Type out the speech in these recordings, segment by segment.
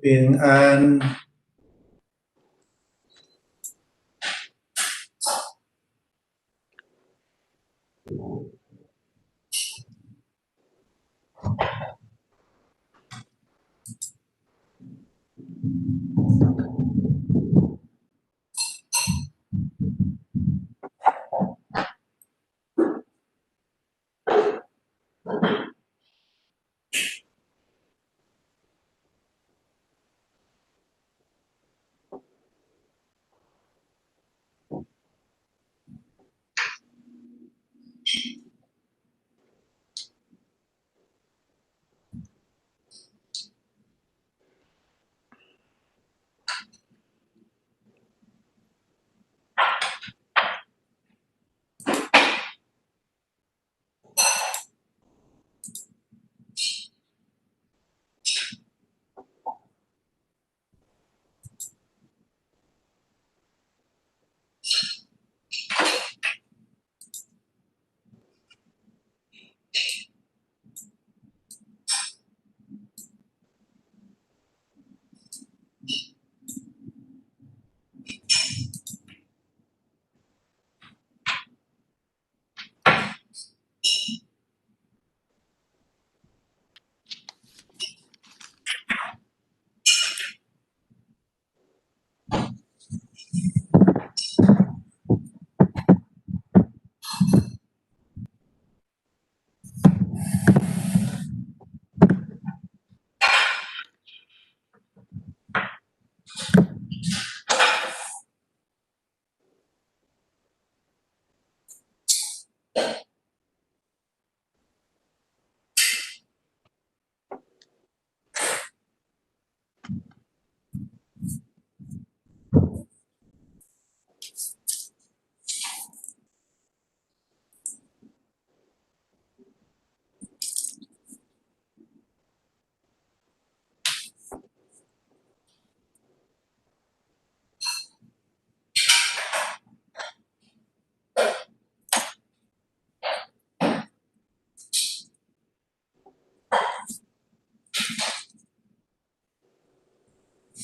平安。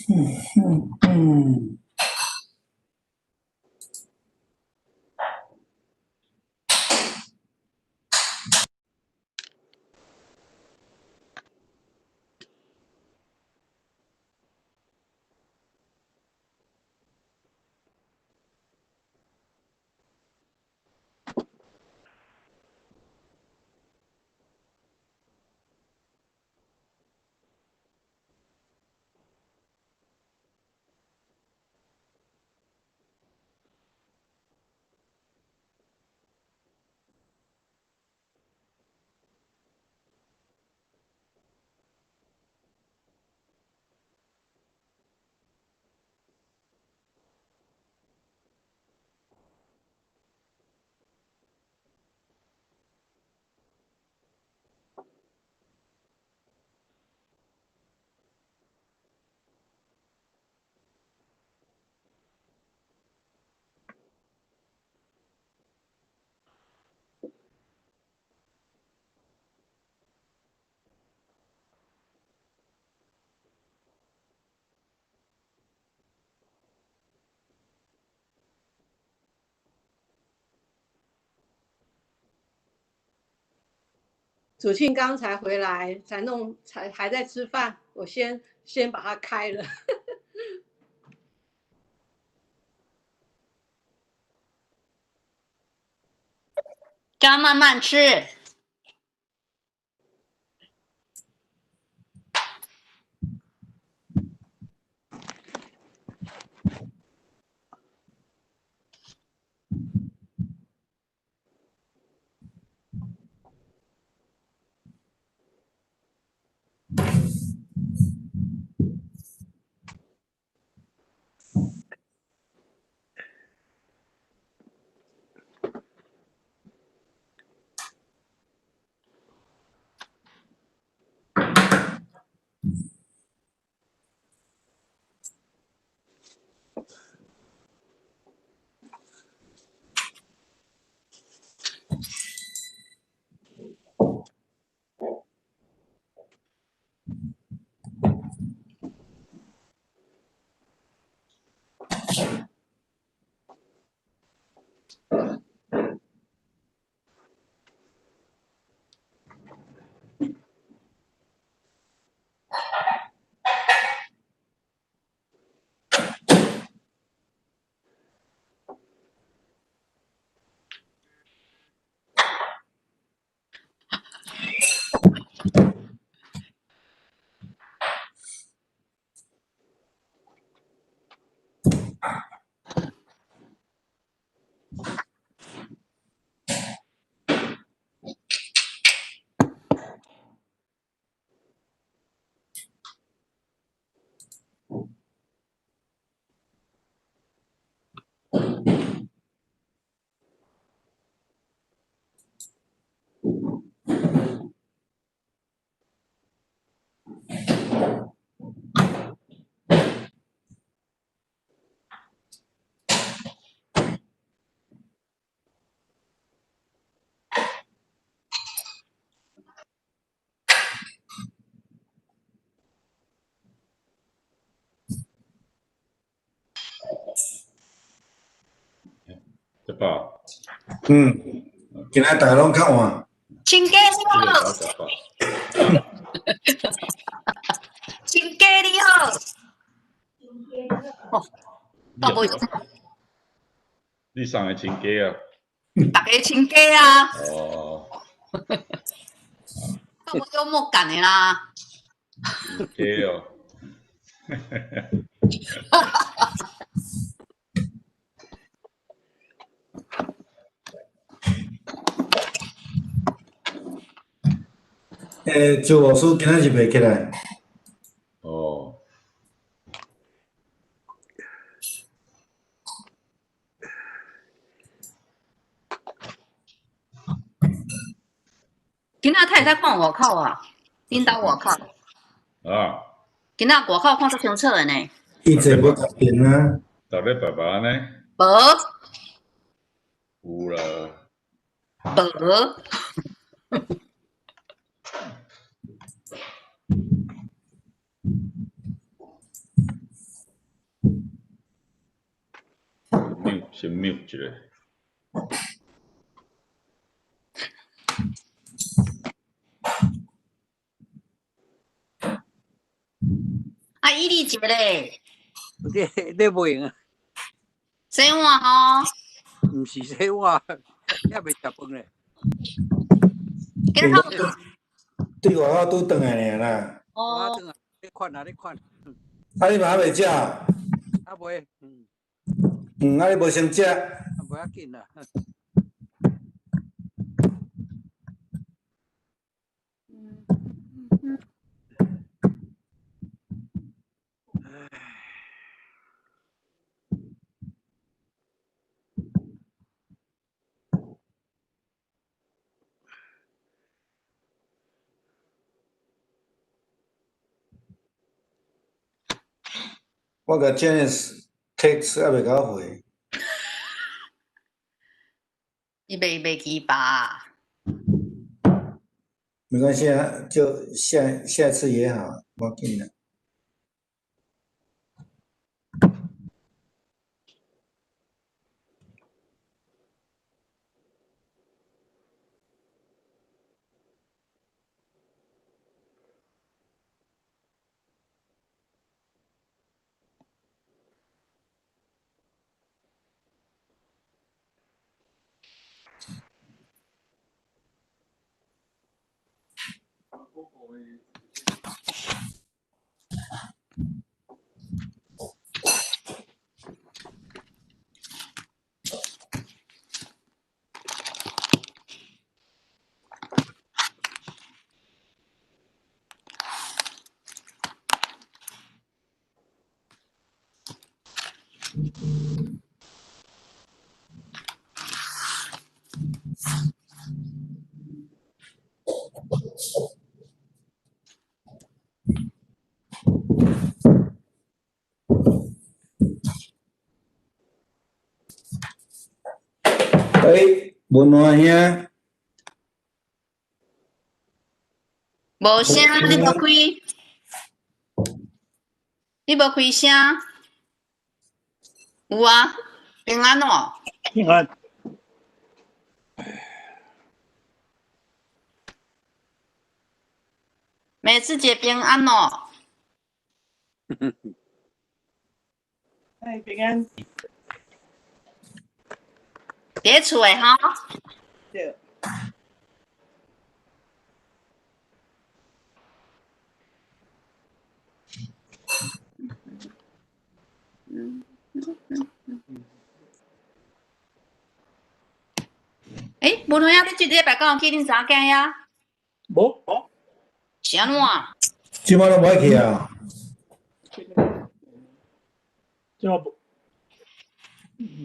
嗯嗯。 祖庆刚才回来，才弄，才还在吃饭，我先把它开了。叫慢慢吃。食饱。嗯，今仔大家攏較晚。親家你好。親家你好。哦，到尾。你送的親家啊？大家親家啊。哦。到尾都莫干的啦。親家哦。欸，周老師今仔日袂起來。哦。今仔太會使看外口啊？恁兜外口。啊。今仔外口看足清楚的呢。伊坐無仝邊啊。逐禮拜拜按呢？無。有啦。無。先 mute 一下。啊，伊哩一个咧，你袂用啊？洗碗吼。毋是洗碗，犹未食飯咧。今仔對外口拄轉來爾啦。哦。我轉來，你看啊，你看。啊，你嘛猶未食？啊未，嗯。啊，你無先食？啊，無要緊啦。我共 Janice text 猶未共我回。伊袂記吧？沒關係啊，就下下次也好，無要緊啦。欸，文華兄。無聲，你無開，你無開聲。有啊，平安哦。平安。美智姐平安哦。哎，平安。佇厝的吼。對。欸，文輝啊，你這禮拜敢有去恁查某囝遐？無。是按怎？這擺攏無愛去啊？這擺無，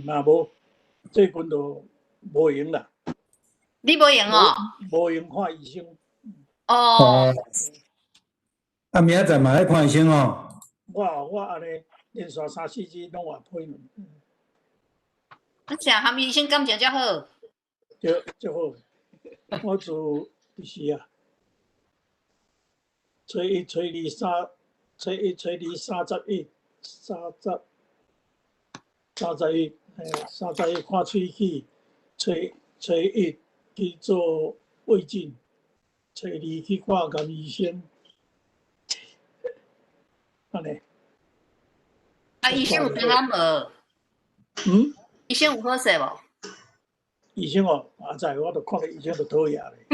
嘛無，最近都無閒啦。你無閒哦？無閒看醫生。哦。啊，明仔載嘛愛看醫生哦。我按呢連續三四日攏有批。你食含醫生感情才好。對，足好。我自就是啊，初一、初二、三，初一、初二、31、三十、31，嘿，31看喙齒，初一去做胃鏡，初二去看顏醫生，按呢。啊，醫生有平安無？嗯？醫生有好勢無？醫生哦，阿知，我都看著醫生就討厭咧。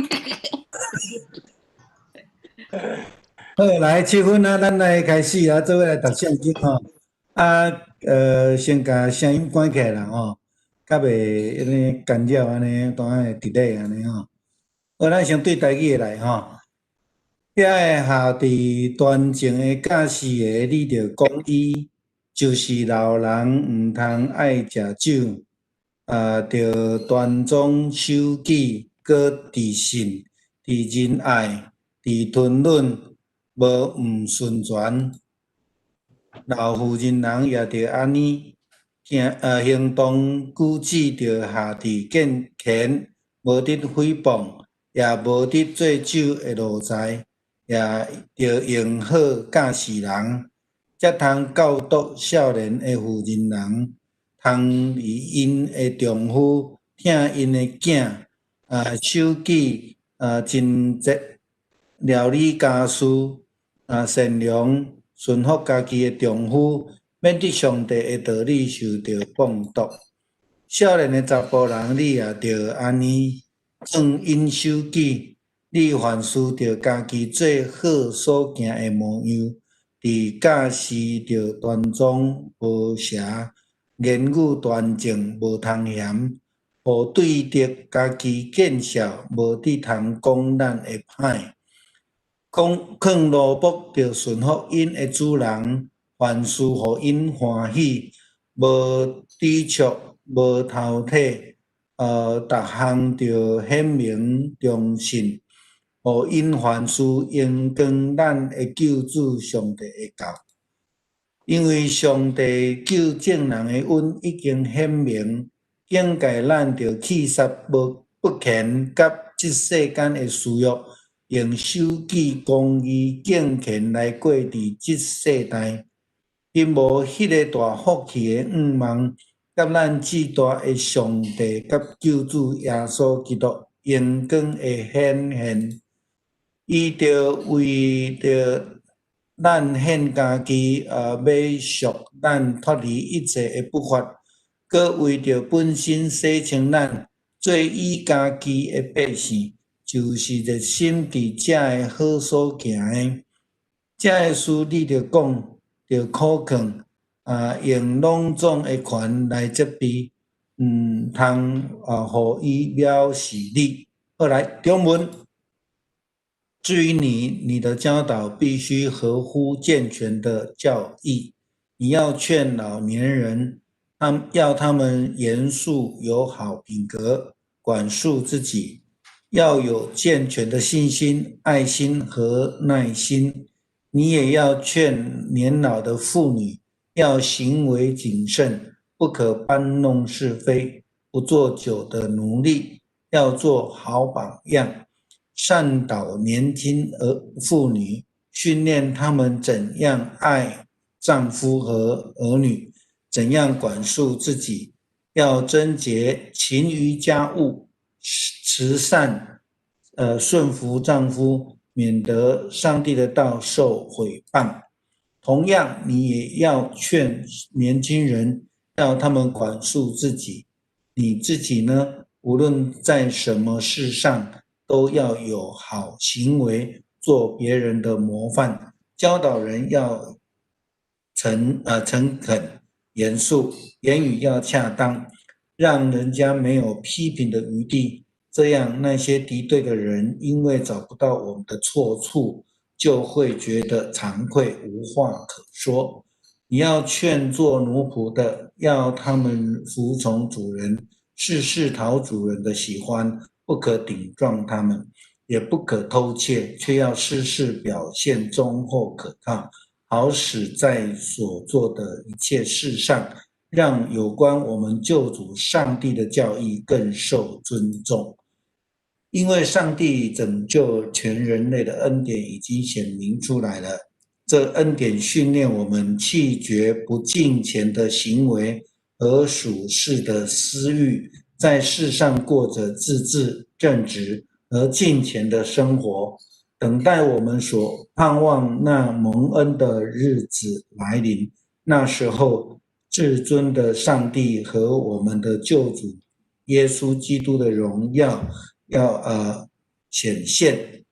好，來，七分啊，咱來開始啊，做伙來讀聖經吼。啊，先共聲音關起來啦吼，較袂按呢干擾按呢，當下佇咧按呢吼。好，咱先對台語的來吼。遐个下佇端正的教示的，你著講伊，就是老人毋通愛食酒，著端莊守己，閣佇信、佇仁愛、佇吞忍，無毋順全。老婦人人也著按呢行動舉止著下佇敬虔，無得誹謗，也無得做酒的奴才，也著用好教示人，才通教導少年的婦人人，通理𪜶的丈夫，疼𪜶的囝，守己，貞節，料理家事，善良，順服家己的丈夫，免得上帝的道理受著謗讟。少年的查埔人，你也著按呢，勸𪜶守己。你凡事著家己做好所行的模樣，佇教示著端莊無瑕，言語端正無通嫌，予對得家己見笑，無得通講咱的歹。講勸奴僕著順服𪜶的主人，凡事予𪜶歡喜，無抵觸，無偷體，逐項著顯明忠信，予𪜶凡事榮光咱的救主上帝的教。因為上帝救眾人的恩已經顯明，警戒咱著棄殺無不虔佮這世間的私欲，用守己、公義、敬虔來過佇這世代。因無彼个大福氣的向望，佮咱至大的上帝佮救主耶穌基督榮光的顯現，伊著為著咱獻家己，買贖咱脫離一切的不法，閣為著本身洗清咱，做伊家己的百姓，就是熱心佇這个好所行的。這个事你著講，著苦勸，用攏總的權來責備，毋通予伊藐視你。好，來，中文。至於你，你的教導必須合乎健全的教義。你要勸老年人，要他們嚴肅，有好品格，管束自己，要有健全的信心、愛心和耐心。你也要勸年老的婦女，要行為謹慎，不可搬弄是非，不做酒的奴隸，要做好榜樣，善導年輕兒婦女，訓練他們怎樣愛丈夫和兒女，怎樣管束自己，要貞潔，勤於家務，慈善，順服丈夫，免得上帝的道受毀謗。同樣，你也要勸年輕人，要他們管束自己。你自己呢，無論在什麼事上，都要有好行為，做別人的模範。教導人要誠懇、嚴肅，言語要恰當，讓人家沒有批評的餘地。這樣，那些敵對的人因為找不到我們的錯處，就會覺得慚愧，無話可說。你要勸做奴僕的，要他們服從主人，事事討主人的喜歡，不可頂撞他們，也不可偷竊，卻要事事表現忠厚可靠，好使在所做的一切事上，讓有關我們救主上帝的教義更受尊重。因為上帝拯救全人類的恩典已經顯明出來了，這恩典訓練我們棄絕不敬虔的行為和屬世的私慾，在世上過着自治、正直和敬虔的生活，等待我們所盼望那蒙恩的日子來臨。那時候，至尊的上帝和我們的救主耶穌基督的榮耀要顯現。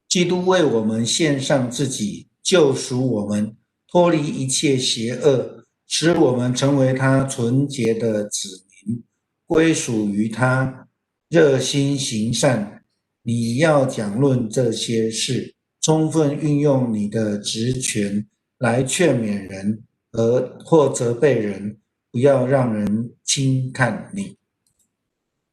基督為我們獻上自己，救贖我們，脫離一切邪惡，使我們成為他純潔的子民，歸屬於他，熱心行善。你要講論這些事，充分運用你的職權來勸勉人和或責備人，不要讓人輕看你。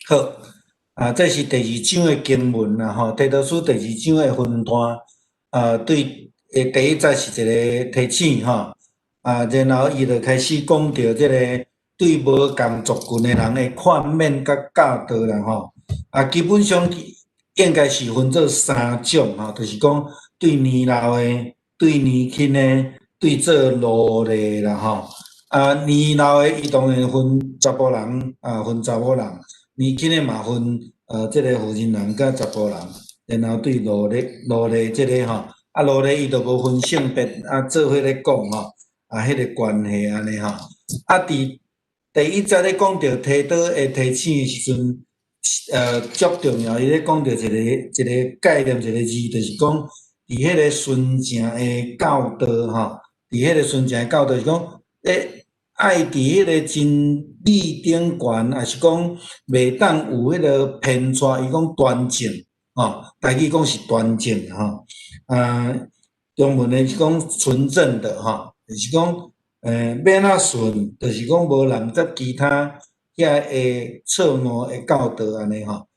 好，這是第二章的經文啦，吼，提多書第二章的分段，對，第一節是一個提醒，吼，然後伊就開始講著這個對無仝族群的人的勸勉佮教導啦，吼，基本上應該是分做三種，吼，就是講對年老的、對年輕的、對做奴隸啦，吼，啊，年老的伊當然分查埔人，啊，分查某人；年輕的嘛分，這个婦人人佮查埔人。然後對奴隸奴隸這个吼，啊，奴隸伊就無分性別，啊，做伙咧講吼，啊，彼个關係按呢吼。啊，佇第一節咧講著提多的提醒的時陣，足重要。伊咧講著一个一个概念，一个字，就是講佇彼个純正的教導吼，佇彼个純正的教導是講，愛佇彼个真理頂懸，抑是講袂當有彼个偏差。伊講端正，吼，台語講是端正吼，啊，中文的是講純正的吼，就是講，欲按怎純，就是講無摾雜其他遐的錯誤的教導按呢吼，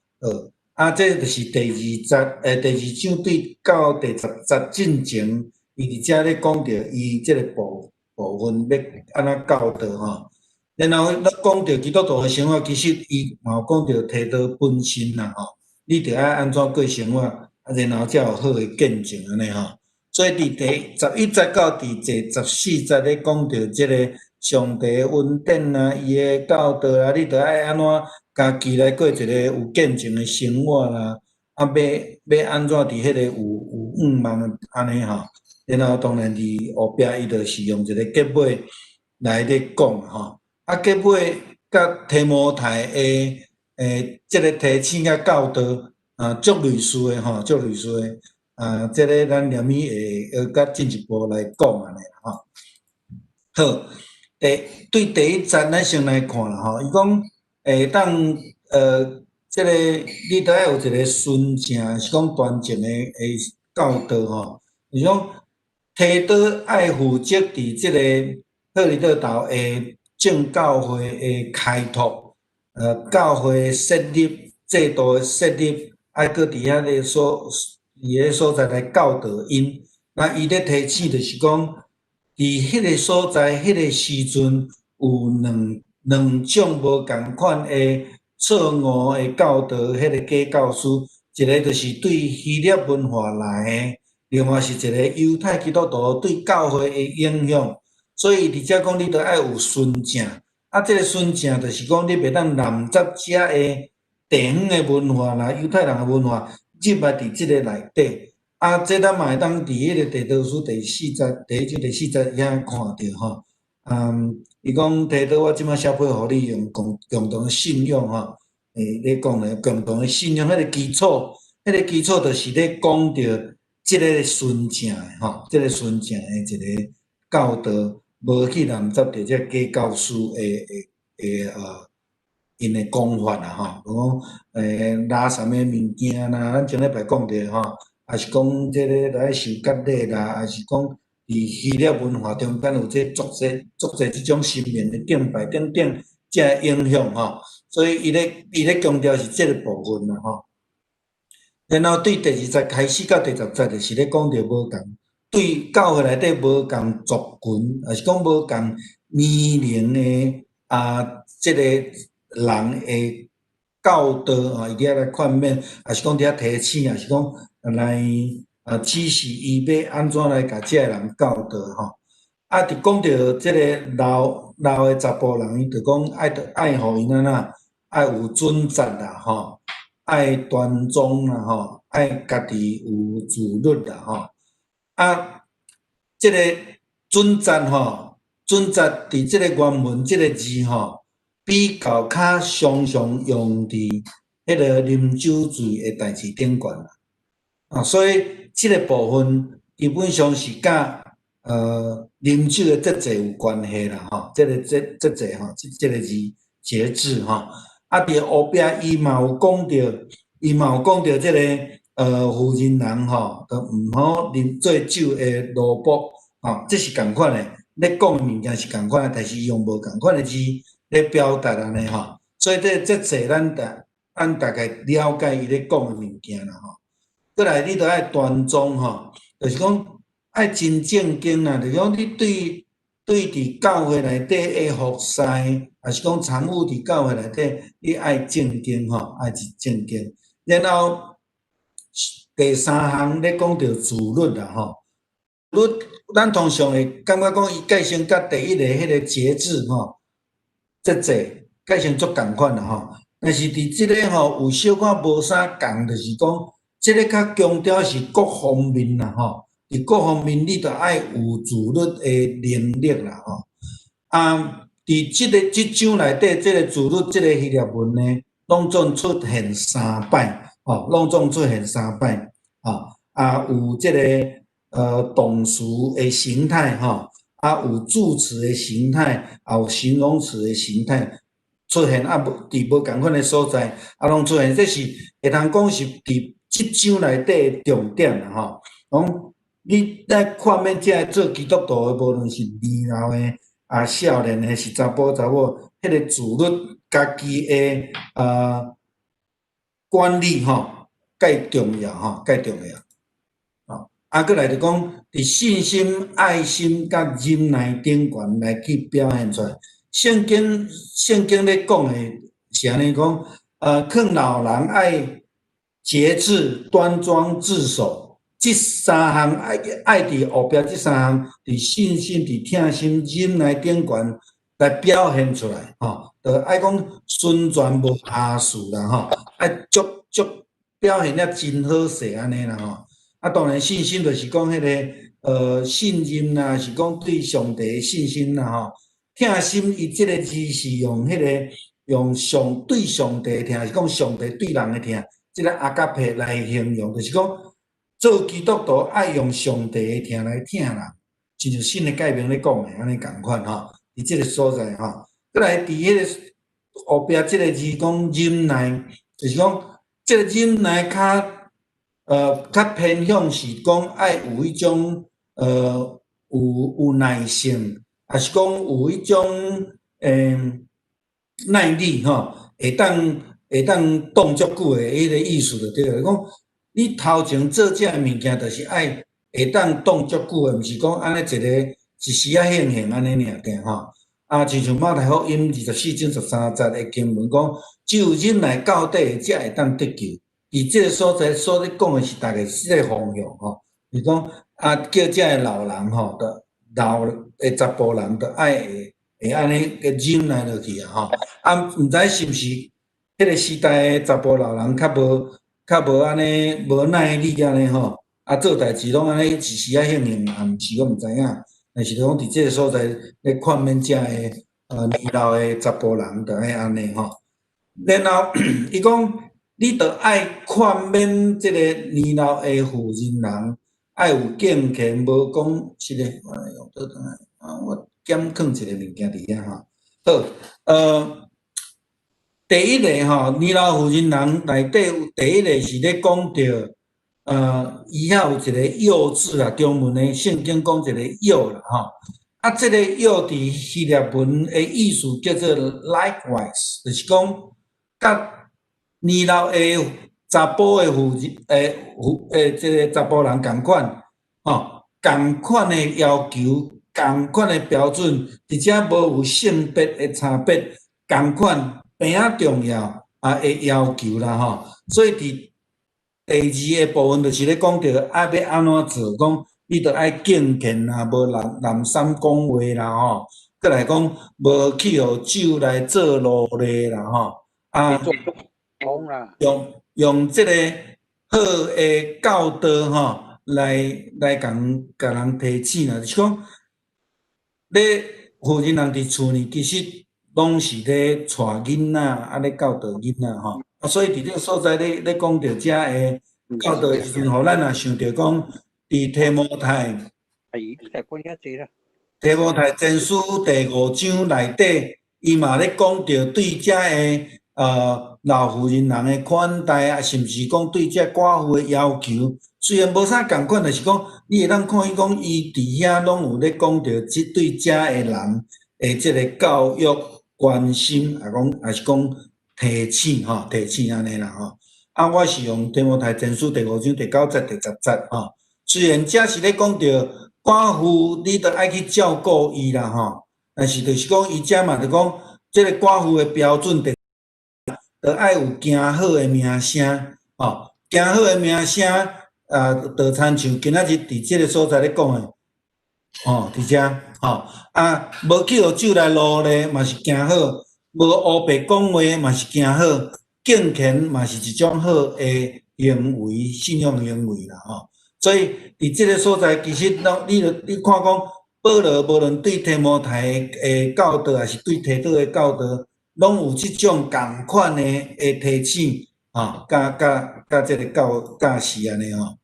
啊，這就是第二節，第二章對到第十節進前，伊佇遮咧講著伊這个部分欲按怎教導吼。然後咱講著基督徒的生活，其實伊嘛有講著提多本身啦吼，你著愛按怎過生活，啊，然後才有好的見證按呢吼。所以佇第11節到佇第14節咧講著這个上帝的恩典啊，伊的教導啊，你著愛按怎家己來過一个有見證的生活啦，啊，欲按怎佇彼个有向望按呢吼。然後當然佇後壁伊就是用一个結尾來咧講吼。啊，結尾佮提摩太的這个提醒佮教導啊，足類似的吼，足類似的。啊，這个咱連尾會閣較進一步來講按呢吼。好，對第一節咱先來看啦吼，伊講會當這个你著愛有一個純正，是講端正的教導吼。伊講提多愛負責佇這个哥林多島的眾教會的開拓，教會設立制度的設立，愛閣佇遐个所佇个所在來教導𪜶。那伊咧提醒就是講，佇彼个所在、彼个時陣，有兩種無仝款的錯誤的教導，彼个假教師，一个就是對希臘文化來的，另外是一个猶太基督徒對教會的影響。所以佇遮講，你著愛有純正。啊，這个純正就是講，你袂當摾雜遮的地方的文化啦、猶太人的文化入來佇這个內底。啊，這咱嘛會當佇彼个提多書第四節、第一章第四節遐看著吼。伊講提多，我這擺寫批予你用共同的信仰吼，咧講咧共同的信仰，彼个基礎，彼个基礎就是咧講著這个純正的吼，這个純正的一个教導，無去摾雜著這假教師的𪜶的講法啦吼，講垃圾的物件啦，咱前禮拜講著吼，抑是講這个來受割禮啦，抑是講佇希臘文化中間有這足濟足濟這種神明的敬拜等等，這个影響吼，所以伊咧強調是這个部分啦吼。然後對第二節開始到第10節，就是咧講著無仝對教會內底無仝族群，抑是講無仝年齡的啊，這个人的教導啊，伊佇遐來勸勉，抑是講佇遐提醒，抑是講來指示伊欲按怎來共這个人教導吼。啊，佇講著這个老老的查埔人，伊就講愛愛予𪜶按怎，愛有準則啦吼，愛端莊啦吼，愛家己有自律啦吼。啊，這个準則吼，準則佇這个原文這个字吼，比較較常常用佇彼个啉酒醉的代誌頂懸啦。啊，所以這个部分基本上是佮啉酒的節制有關係啦吼，這个節制吼，這个字節制吼。啊，佇後壁伊嘛有講著，伊嘛有講著這个婦人人吼，都毋好啉醉酒的奴僕，吼，這是仝款的，咧講的物件是仝款的，但是伊用無仝款的字咧表達按呢吼。所以這節制咱大概了解伊咧講的物件啦吼。過來你著愛端莊吼，就是講愛真正經啦，就是講你對佇教會內底的服侍，抑是講參與佇教會內底，你愛正經吼，愛真正經。然後第三項咧講著自律啦吼，咱通常會感覺講伊界性佮第一个彼个節制吼，節制界性足仝款啦吼。但是佇這个吼有小可無啥仝，就是講這个較強調是各方面啦吼。佇各方面你著愛有自律的能力啦吼。啊，佇這个這章內底，這个自律這个希臘文呢，攏總出現三擺，吼，攏總出現三擺，吼，啊，有這个動詞的形態，吼，啊，有助詞的形態，也有形容詞的形態出現，啊，無佇無仝款的所在，啊，攏出現，這是會通講是佇這章內底的重點啦，吼。講你愛勸勉這个做基督徒的，無論是年老的啊、少年的，是查埔查某，彼个自律家己的管理吼，蓋重要吼，蓋重要。吼，啊，閣來就講，佇信心、愛心佮忍耐頂懸來去表現出來。聖經咧講的是按呢講，勸老人愛節制、端莊、自守，這三項愛佇後壁這三項，佇信心、佇疼心、忍耐頂懸來表現出來，吼，就愛講純全無瑕疵啦，吼，愛足足表現得真好勢按呢啦，吼。啊，當然信心就是講彼个信任啦，是講對上帝的信心啦，吼。疼心伊這个字是用彼个用上對上帝疼，是講上帝對人的疼，這个阿加佩來形容，就是講做基督徒愛用上帝的疼來疼人，親像新的誡命咧講的按呢仝款吼。佇這个所在吼，閣來佇彼个後壁這个字講忍耐，就是講這个忍耐較偏向是講愛有彼種有耐性，抑是講有彼種耐力吼，會當擋足久的彼个意思就對了。講你頭前做這个物件，就是愛會當擋足久的，毋是講按呢一个一時仔興興按呢爾爾吼。啊，親像馬太福音24章13節的經文講，只有忍耐到底的，才會當得救。佇這个所在所咧講的是大概是這个方向吼，是講啊，叫這个老人吼，著老的查埔人，著愛會按呢個忍耐落去啊吼。啊，毋知是毋是彼个時代的查埔老人較無按呢無耐力按呢吼，啊，做代誌攏按呢一時仔興興，也毋是，我毋知影。但是講佇這个所在咧勸勉這个年老的查埔人，著愛按呢吼。然後伊講，你著愛勸勉這個年老的婦人人，愛有敬虔，無講這個，我來用倒轉來，啊，我減囥一个物件佇遐吼。好，第一个吼，年老婦人人內底有第一个是咧講著，伊遐有一个又字啦，中文的聖經講一个又啦吼。啊，這个又佇希臘文的意思叫做 likewise，就是講佮年老的查埔的婦人，婦這个查埔人仝款，吼，仝款的要求，仝款的標準，而且無有性別的差別，仝款平仔重要啊的要求啦吼。所以佇第二个部分就是咧講著愛欲按怎做，講你著愛敬虔啦，無濫濫講話啦吼，閣來講無去予酒來做奴隸啦吼，啊，用這个好的教導吼，來共人提醒啦，就是講，咧婦人人佇厝裡其實攏是咧帶囡仔，啊咧教導囡仔吼，啊所以佇這个所在咧講著遮个教導的時陣，予咱也想著講，佇提摩太，提摩太前書第五章內底，伊嘛咧講著對遮个老婦人人的款待啊，甚至講對這寡婦的要求，雖然無啥仝款，但是講你會當看伊講，伊佇遐攏有咧講著這對遮个人的這个教育關心，啊講，抑是講提醒吼，提醒按呢啦吼。啊，我是用提摩太前書第五章第九節、第十節吼。雖然這是咧講著寡婦，你著愛去照顧伊啦吼，但是就是講伊遮嘛，就講這个寡婦的標準，著愛有行好的名聲，吼，行好的名聲，啊，就親像今仔日佇這个所在咧講的，吼，佇遮吼，啊，無去予酒來擄咧，嘛是誠好；無烏白講話嘛是誠好；敬虔嘛是一種好的行為，信仰行為啦吼。所以佇這个所在，其實攏你你看講，保羅無論對提摩太的教導，抑是對提多的教導，攏有這種仝款的提醒，吼，佮佮佮這个教教示按呢吼。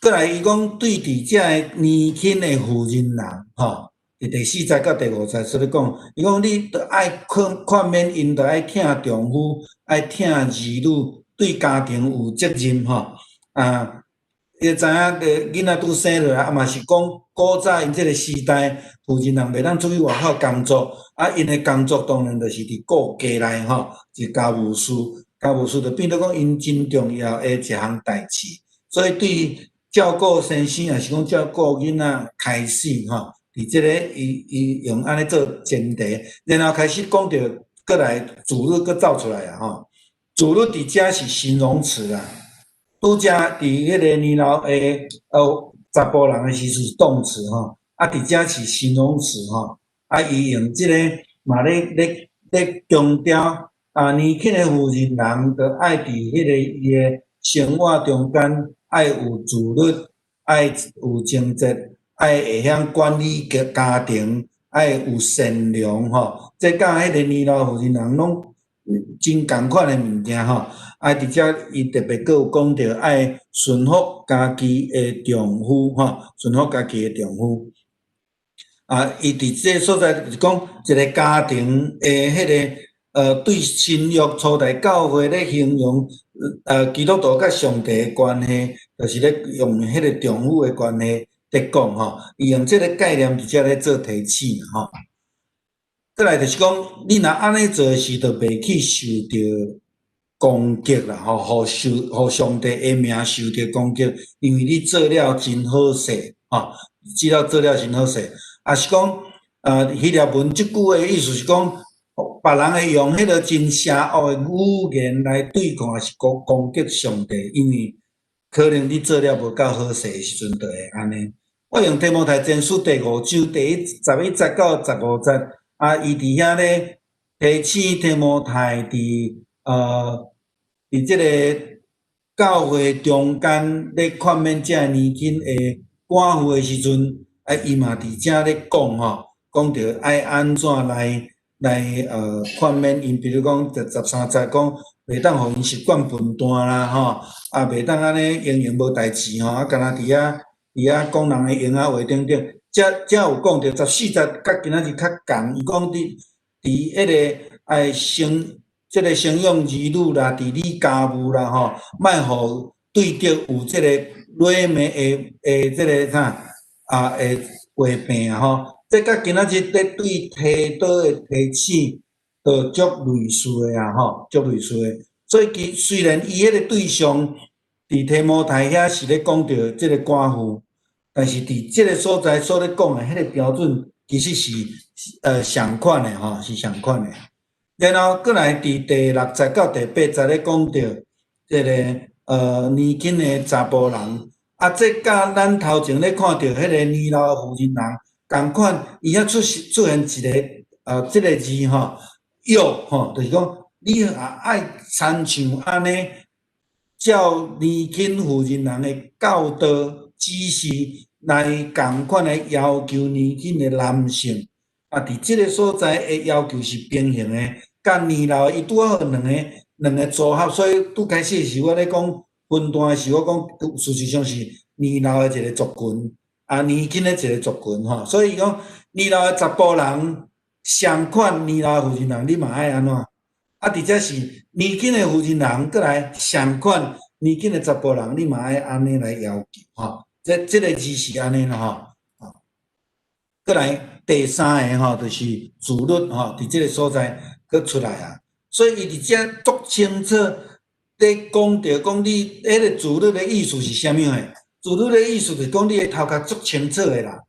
閣來，伊講對佇遮个年輕的婦人人，吼，佇第四節到第五節所咧講，伊講你著愛勸勸勉𪜶，著愛疼丈夫，愛疼兒女，對家庭有責任，吼。啊，伊知影個囡仔拄生落來，啊嘛是講古早𪜶這个時代，婦人人袂當出去外口工作，啊，𪜶的工作當然就是佇顧家內，吼，是家務事，家務事就變做講𪜶真重要的一項代誌，所以對照顧先生，抑是講照顧囡仔開始吼，佇這个伊伊用按呢做前提，然後開始講著閣來自律閣走出來啊吼，自律佇遮是形容詞啊，拄才佇彼个年老的查埔人的時陣是動詞吼，啊佇遮是形容詞吼，啊伊用這个嘛咧咧咧強調啊年輕的婦人人著愛佇彼个伊的生活中間。愛有自律，愛有貞節，愛會曉管理家家庭，愛有善良吼。這佮彼个年老婦人人攏真仝款的物件吼。啊，佇遮伊特別閣有講著愛順服家己的丈夫吼，順服家己的丈夫。啊，伊佇這个所在就是講一个家庭的彼个對新約初代教會咧形容，基督徒佮上帝的關係，就是咧用彼个丈夫的關係咧講吼，伊用這个概念佇遮咧做提醒吼。閣來就是講，你若按呢做時，就袂去受著攻擊啦，吼，予受予上帝的名受著攻擊，因為你做了真好勢，吼，只要做了真好勢，抑是講，希臘文這句話的意思是講，別人會用彼个真邪惡的語言來對抗，抑是攻攻擊上帝，因為可能你做了無夠好勢的時陣，就會按呢。我用提摩太前書第五章第一十一節到十五節，啊，伊佇遐咧提醒提摩太佇這个教會中間咧勸勉這个年輕的寡婦的時陣，啊，伊嘛佇遮咧講吼，講著愛按怎來勸勉𪜶，比如講第十三節講，袂當予𪜶習慣笨惰啦，吼，啊，袂當按呢閒閒無代誌吼，啊，干焦佇遐佇遐講人的閒仔話等等，遮遮有講著十四節佮今仔日較仝，伊講佇佇彼个愛生這个生養兒女啦，治理家務啦，吼，莫予對敵有這个軟弱的的這个啥啊的話柄吼。這佮今仔日咧對提多的提醒，就足類似的啊，吼，足類似的。所以其雖然伊彼个對象佇提摩太遐是咧講著這个寡婦，但是佇這个所在所咧講的彼个標準，其實是相款的吼，是相款的。然後閣來佇第六節到第八節咧講著這个年輕的查埔人，啊，這佮咱頭前咧看著彼个年老的婦人人仝款，伊遐出出現一个這个字吼，約吼，就是講你也愛親像按呢，照年輕婦人人的教導指示來仝款來要求年輕的男性。啊，佇這个所在的要求是平行的，佮年老的伊拄好兩個組合，所以拄開始時我咧講分段的時，我講事實上是年老的一個族群，啊，年輕的一個族群吼，所以講年老的查埔人相款年老的婦人人，你嘛愛按怎？啊，佇遮是年輕的婦人人，閣來相款年輕的查埔人，你嘛愛按呢來要求吼。這這个字是按呢啦吼。閣來第三个吼，就是自律吼，佇這个所在閣出來啊。所以伊佇遮足清楚咧講著講你彼个自律的意思是啥物貨？自律的意思就是講你的頭殼足清楚的啦，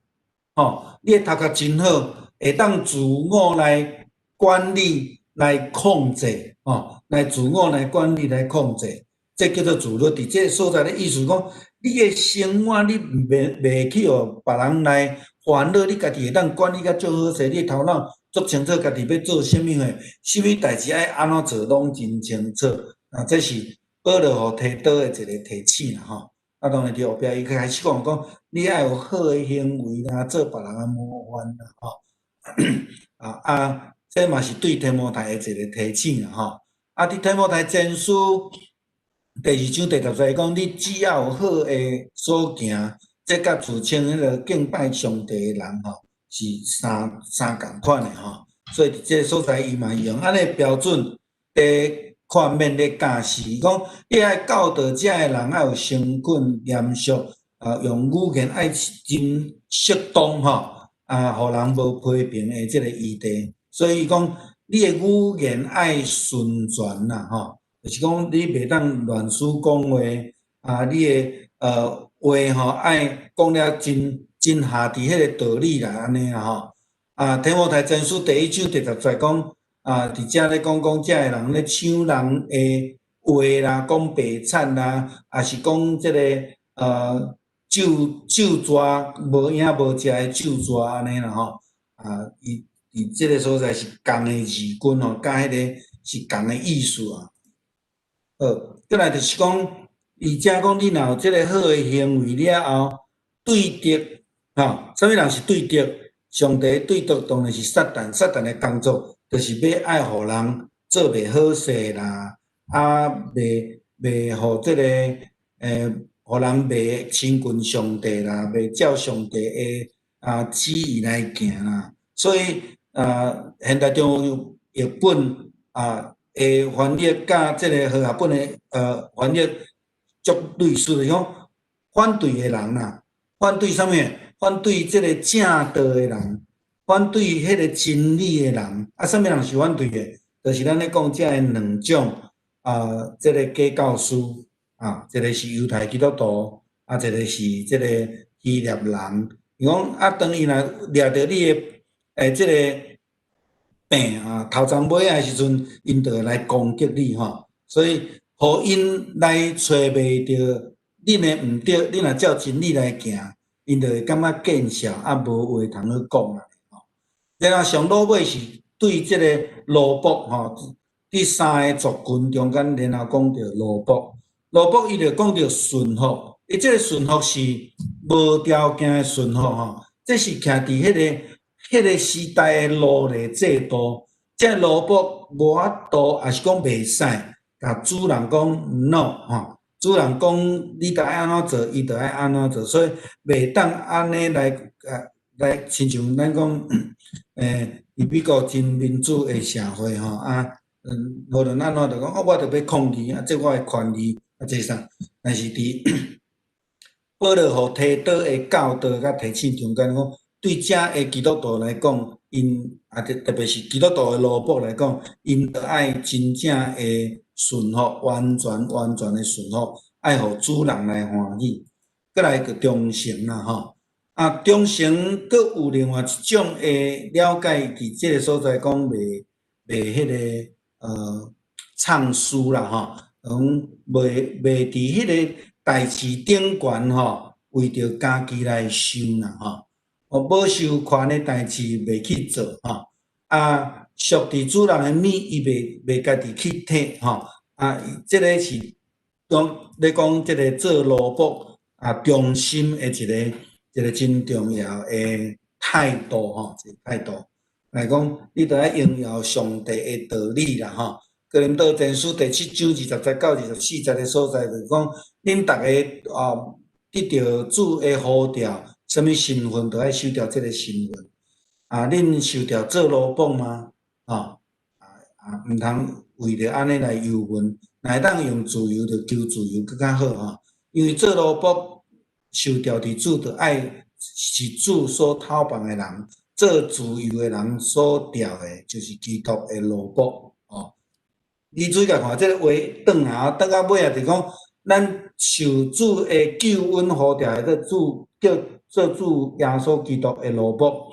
吼，你的頭殼真好，會當自我來管理、來控制，吼，來自我來管理、來控制，這叫做自律。佇這个所在的意思講，你的生活你袂去予別人來煩惱，你家己會當管理甲足好勢，你的頭腦足清楚，家己欲做啥物貨，啥物代誌愛按怎做，攏真清楚。啊，這是保羅予提多的一個提醒啦吼。啊，當然佇後壁伊開始講講，你愛有好的行為啦，做別人的模範啦吼。啊，這嘛是對提摩太的一個提醒啦吼。啊，佇提摩太前書第二章第十節講，你只要有好的所行，這佮自稱彼个敬拜上帝的人吼，是相仝款的吼。所以佇這个所在，伊嘛用按呢標準佇勸勉咧教示，伊講你愛教導遮的人愛有誠懇嚴肅，啊，用語言愛真適當吼，啊，予人無批評的這个餘地。所以伊講，你的語言愛順全啦吼，就是講你袂當亂說講話，啊，你的話吼愛講了真真合佇彼个道理啦，按呢啦吼。啊，提摩太前書第一章第十節講，啊，佇遮咧講講遮的人咧搶人的話啦，講白賊啦，抑是講這个咒咒蛇無影無跡的咒蛇按呢啦吼。啊，伊佇這个所在是仝的字根吼，佮彼个是仝的意思啊。好，過來就是講，伊遮講你若有這个好的行為了後，對敵吼，啥物人是對敵？上帝對敵當然是撒旦，撒旦的工作就是欲愛予人做袂好勢啦，啊，袂予這个予人袂親近上帝啦，袂照上帝的旨意來行啦。所以啊，現代中譯本的翻譯佮這个和合本的翻譯足類似，就是講反對的人啦，反對啥物？反對這个正道的人，反對彼个真理的人。啊，啥物人是反對的？就是咱咧講遮的兩種啊，這个假教師啊，一个是猶太基督徒，啊，一个是這个希臘人。伊講啊，當伊若掠著你的這个病啊，頭鬃尾仔的時陣，𪜶就會來攻擊你吼。所以，予𪜶來揣袂著恁的毋對，恁若照真理來行，𪜶就會感覺見笑，啊，無話通好講啊。然後上落尾是對這个奴僕吼，佇三個族群中間，然後講著奴僕，奴僕伊就講著順服，伊這个順服是無條件的順服吼，這是徛佇彼个時代的奴隸制度，這奴僕無法度，抑是講袂使，共主人講 no 吼，主人講你著愛按怎做，伊著愛按怎做，所以袂當按呢來，親像咱講，佇美國真民主的社會吼啊，無論按怎就講，哦，我著欲抗議啊，這我的權利啊，這啥？但是佇保羅予提多的教導佮提醒中間講，對遮的基督徒來講，𪜶啊特別是基督徒的奴僕來講，𪜶著愛真正的順服，完全完全的順服，愛予主人來歡喜。閣來個忠誠啦吼，啊，忠誠閣有另外一種的了解，佇這个所在講袂彼个暢輸啦吼，講袂佇彼个代誌頂懸吼，為著家己來想啦吼，哦，無授權的代誌袂去做吼，啊，屬佇主人的物，伊袂家己去提吼，啊，這个是講咧講這个做奴僕啊，忠心的一個真重要的態度吼，一個態度來講，你著愛榮耀上帝的道理啦吼。哥林多前書第七章20節到24節的所在，就是講，恁逐个啊得著主的呼召，啥物身份著愛守著這个身份。啊，恁受召做奴僕嗎？吼啊，毋通為著按呢來憂怨，若會當用自由，就求自由閣較好吼。因為做奴僕受召佇主，著愛是主所討飯的人；做自由的人所召的，就是基督的奴僕吼。你注意共看，這个話轉啊，轉到尾啊，就講咱受主的救恩呼召的主，叫做主耶穌基督的奴僕，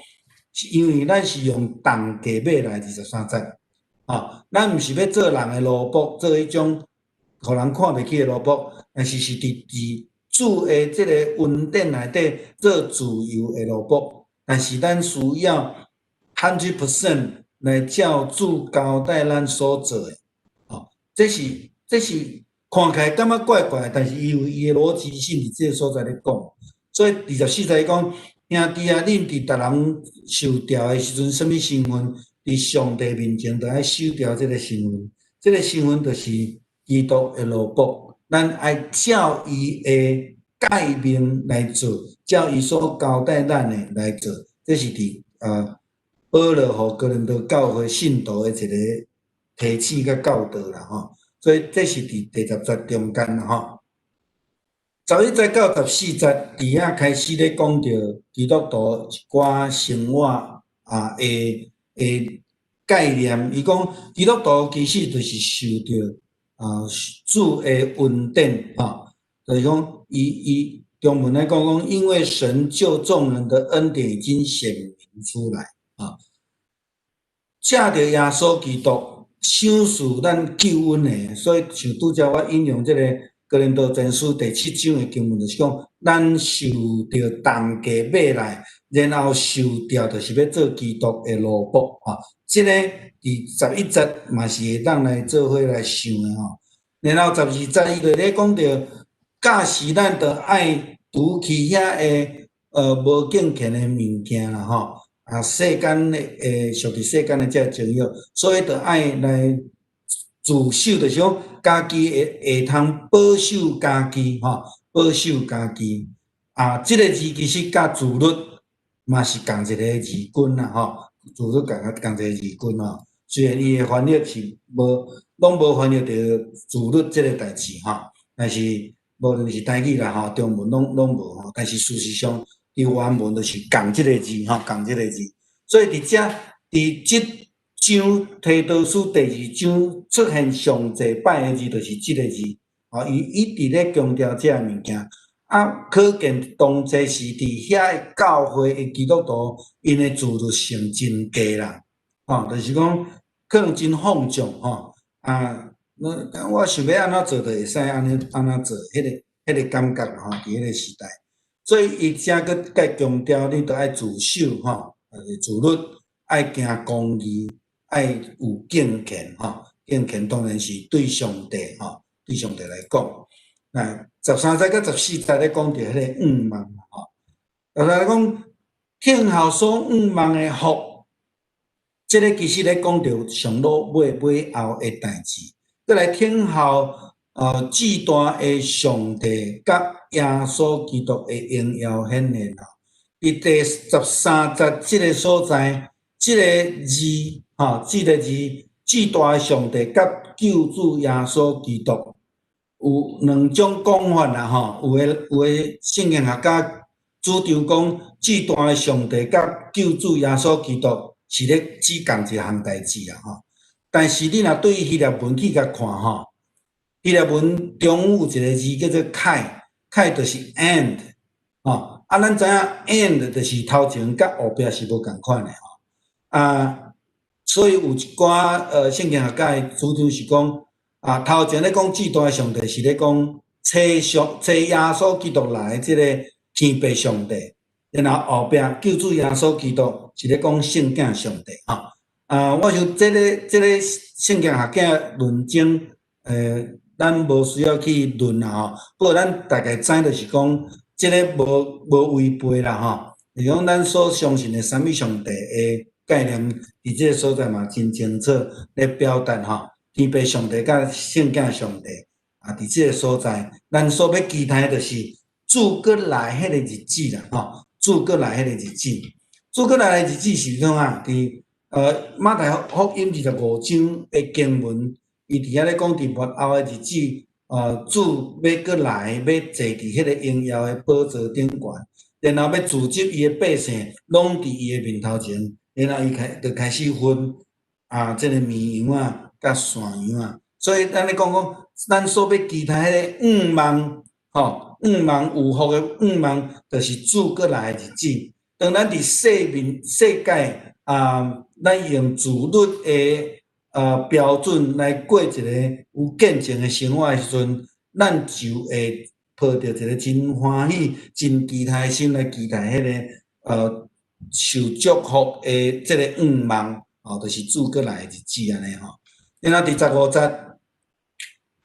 是因為咱是用重價買來23節，吼，咱毋是欲做人的奴僕，做彼種予人看袂起的奴僕，但是佇主的這个恩典內底做自由的奴僕，但是咱需要 100% 來照主交代咱所做的。哦，這是看起來感覺怪怪，但是伊有伊的邏輯性佇這个所在咧講。所以24節講，兄弟啊，恁佇逐人受調的時陣，啥物身份，佇上帝面前都愛守牢這个身份。這个身份就是基督的奴僕，咱愛照伊的誡命來做，照伊所交代咱的來做。這是佇保羅予哥林多教會信徒的一个提醒佮教導啦吼。所以這是佇第10節中間啦吼。11節到14節，佇遐開始咧講著基督徒一寡生活啊的概念。伊講基督徒其實就是受著啊主的恩典吼，就是講伊中文來講講，因為神救眾人的恩典已經顯明出來啊，藉著耶穌基督賞賜咱救恩的，所以像拄才我引用這个哥林多前書第七章的經文，就是講，咱受著重價買來，然後受調就是欲做基督的奴僕啊。這个佇11節嘛是會當來做伙來想的吼。然後12節伊就咧講著，教示咱著愛除去遐个無敬虔的物件啦吼，啊世間的屬佇世間的這情慾，所以著愛來自守，就是講家己會通保守家己吼，保守家己。啊，這个字其實佮自律嘛是仝一个字根啦吼，自律仝一个字根吼。雖然伊的翻譯是無，攏無翻譯著自律這个代誌吼，但是無論是台語啦吼，中文攏無吼，但是事實上，佇原文就是仝這个字吼，仝這个字。所以佇遮佇這章提多書第二章出現上濟擺的字，就是這个字。吼，伊一直咧強調這个物件。啊，可見當初時佇遐个教會的基督徒，𪜶的自律性真低啦，吼，就是講可能真放縱吼，啊，我想欲按怎做，就會使按呢按怎做，彼个感覺吼，佇彼个時代。所以伊遮閣閣強調，你著愛自守吼，自律，愛行公義，愛有敬虔吼，敬虔當然是對上帝吼，對上帝來講。那13節佮14節咧講著彼个向望吼，就來講聽候所向望的福，這个其實咧講著上老尾尾後的代誌。閣來聽候至大的上帝佮耶穌基督的榮耀顯現吼。佇第13節這个所在，這个字吼，這个字至大的上帝佮救主耶穌基督有兩種講法啦吼。有的聖經學家主張講，至大的上帝佮救主耶穌基督是咧指仝一項代誌啊吼。但是你若對希臘文去共看吼，希臘文中有一个字叫做 kai， kai 就是 and 吼。啊，咱知影 and 就是頭前佮後壁是無仝款的吼。啊，所以有一寡聖經學家的主張是講，啊，頭前咧講至大的上帝是咧講差上差耶穌基督來的這个天父上帝，然後後壁救主耶穌基督是咧講聖子上帝吼。啊，我想這个聖經學家論爭，咱無需要去論啦吼。不過咱大概知就是講，這个無違背啦吼。是講咱所相信的三一上帝的概念，佇這个所在嘛真清楚咧表達吼。天父上帝佮聖子上帝啊，佇這个所在，咱所欲期待的就是主閣來彼個日子啦吼。主閣來彼個日子，主閣來的日子是創啥？佇馬太福音25章的經文，伊佇遐咧講，佇末後的日子，主欲閣來，欲坐佇彼个榮耀的寶座頂懸，然後欲聚集伊的百姓，攏佇伊的面頭前，然後伊就開始分啊，這个綿羊仔佮山羊仔。所以咱咧講講，咱所欲期待彼个向望，吼，向望有福的向望，就是主閣來的日子。當咱佇世面世界啊，咱用自律的標準來過一个有見證的生活的時陣，咱就會抱著一个真歡喜、真期待的心來期待彼个受祝福的這个願望，吼，就是主閣來的日子按呢吼。然後佇十五節，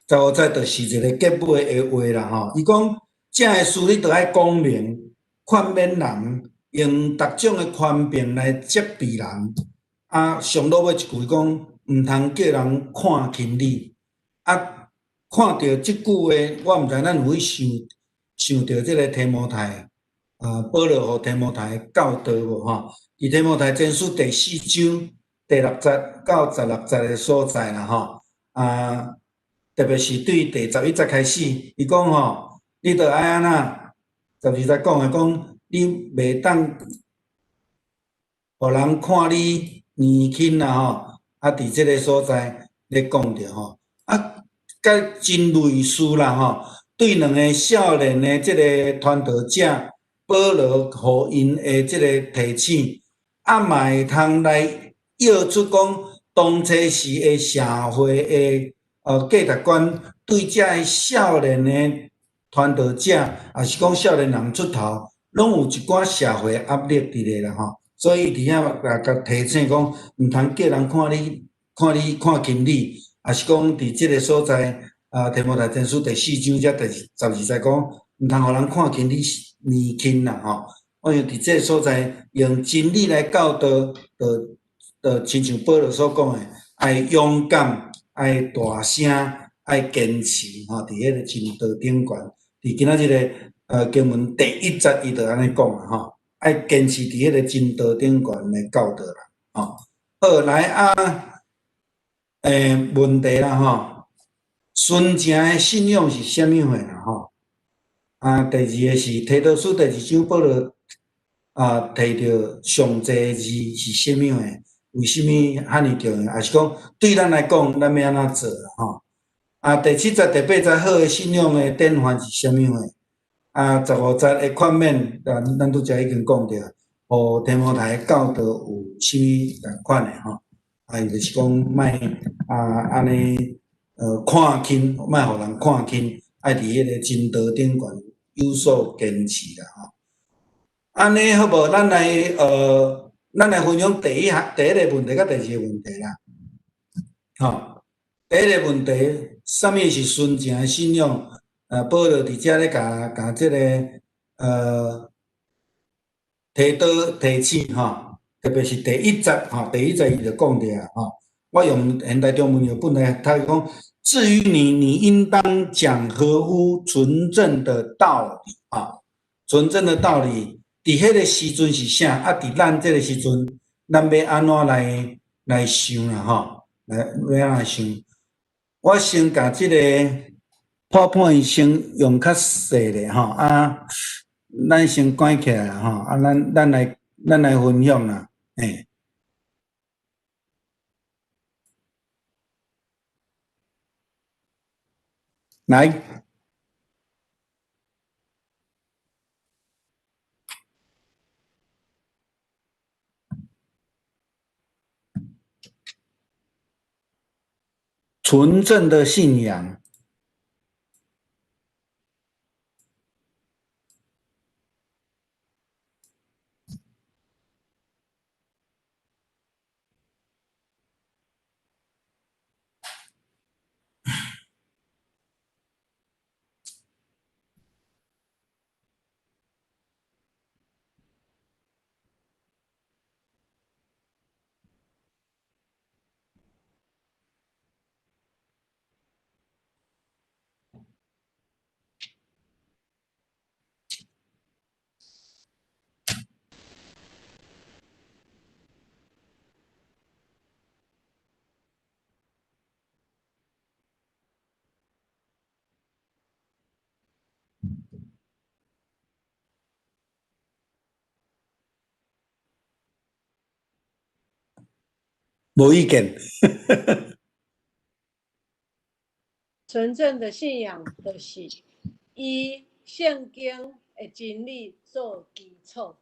十五節就是一个結尾的話啦吼。伊講，這个事你著愛講明，勸勉人，用逐種的權柄來責備人。啊，上落尾一句講，毋通叫人看輕你。啊，看著這句話，我毋知咱有去想想著這个提摩太，啊，保羅予提摩太教導無吼？佇提摩太前書第四章第六節到十六節的所在啦吼。啊，特別是對第十一節開始，伊講吼，你著愛按怎？十二節講的講，你袂當予人看你年輕啦吼。啊，佇這个所在咧講著吼，啊，佮真類似啦吼。對兩个少年的這个傳道者保羅予𪜶的這个提醒，啊嘛會通來約出講當初時的社會的價值觀，對這个少年的傳道者，抑是講少年人出頭，攏有一寡社會壓力佇咧啦吼。所以佇遐也共提醒講，毋通叫人看你、看你、看輕你，抑是講佇這个所在，啊，提摩太前書第四章才第十二節講，毋通予人看輕你年輕啦吼。我想佇這个所在用真理來教導，就親像保羅所講的，愛勇敢，愛大聲，愛堅持吼。佇彼个真道頂懸，佇今仔日个經文第一節，伊就按呢講啊吼。愛堅持佇彼个真道頂懸來教導啦，吼。好，來啊，問題啦吼，純正的信仰是啥物貨啦吼？啊，第二个是提多書第二章保羅啊提著上濟字是啥物貨？為啥物遐爾重要？抑是講對咱來講，咱欲按怎做啦吼？啊，第七節、第八節好的信仰的典範是啥物貨？啊，十五節的勸勉，咱拄才已經講著，予提摩太教導有啥物仝款的吼？啊，伊就是講莫啊按呢，看輕，莫予人看輕，愛佇彼个真道頂懸有所堅持啦吼。按呢好無？咱來分享第一个問題佮第二个問題啦。吼，第一个問題，啥物是純正的信仰？保羅佇遮咧共共這个提多提醒吼，特別是第一節吼，第一節伊就講著啊吼。我用現代中文譯本來讀講，至於你，你應當講合乎純正的道理啊，純正的道理，佇彼个時陣是啥？啊，佇咱這个時陣，咱欲按怎來想啦吼？來欲按怎想？我先共這个 PowerPoint 先用較細咧吼，啊，咱先關起來吼，啊，咱來分享啦，欸。來，純正的信仰。無意見。純正的信仰就是以聖經的真理做基礎。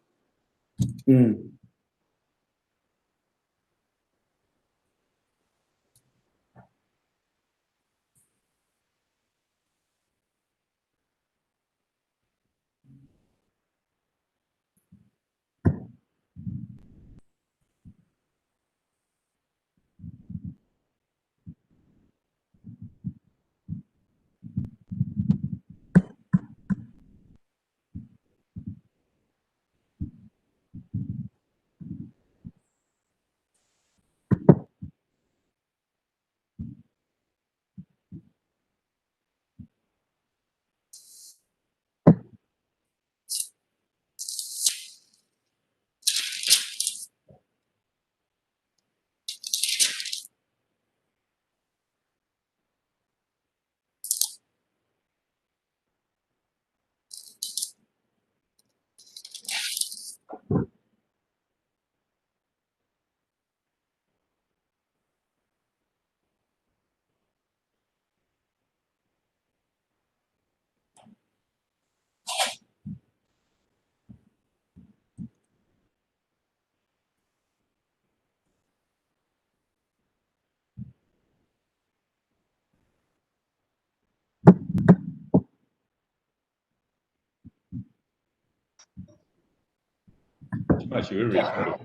這擺是咧 record。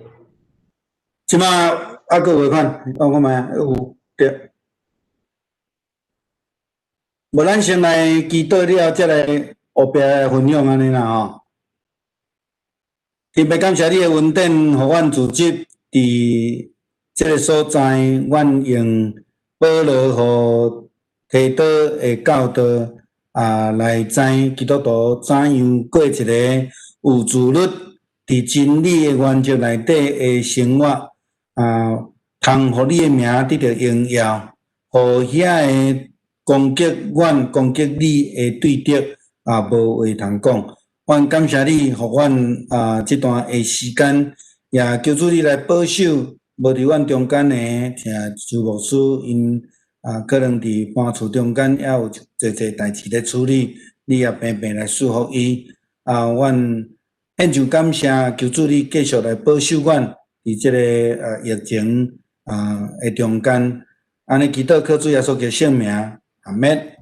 這擺猶閣有看，我看覓啊，有對。無咱先來祈禱了，才來後壁分享按呢啦吼。特別感謝你的恩典，予阮組織佇這个所在，阮用保羅予提多的教導啊，來知基督徒怎樣過一个有自律、佇真理的原則內底的生活啊，通予你的名得著榮耀，予遐个攻擊阮、攻擊你的對敵啊，無話通講。阮感謝你，予阮啊這段的時間，也求主你來保守，無佇阮中間的聽周牧師，𪜶啊可能佇搬厝中間猶有濟濟代誌咧處理，你也平平來賜福伊。啊，阮獻上感謝，求主你繼續來保守阮佇這个疫情啊的中間。按呢祈禱靠主耶穌基督聖名，阿們。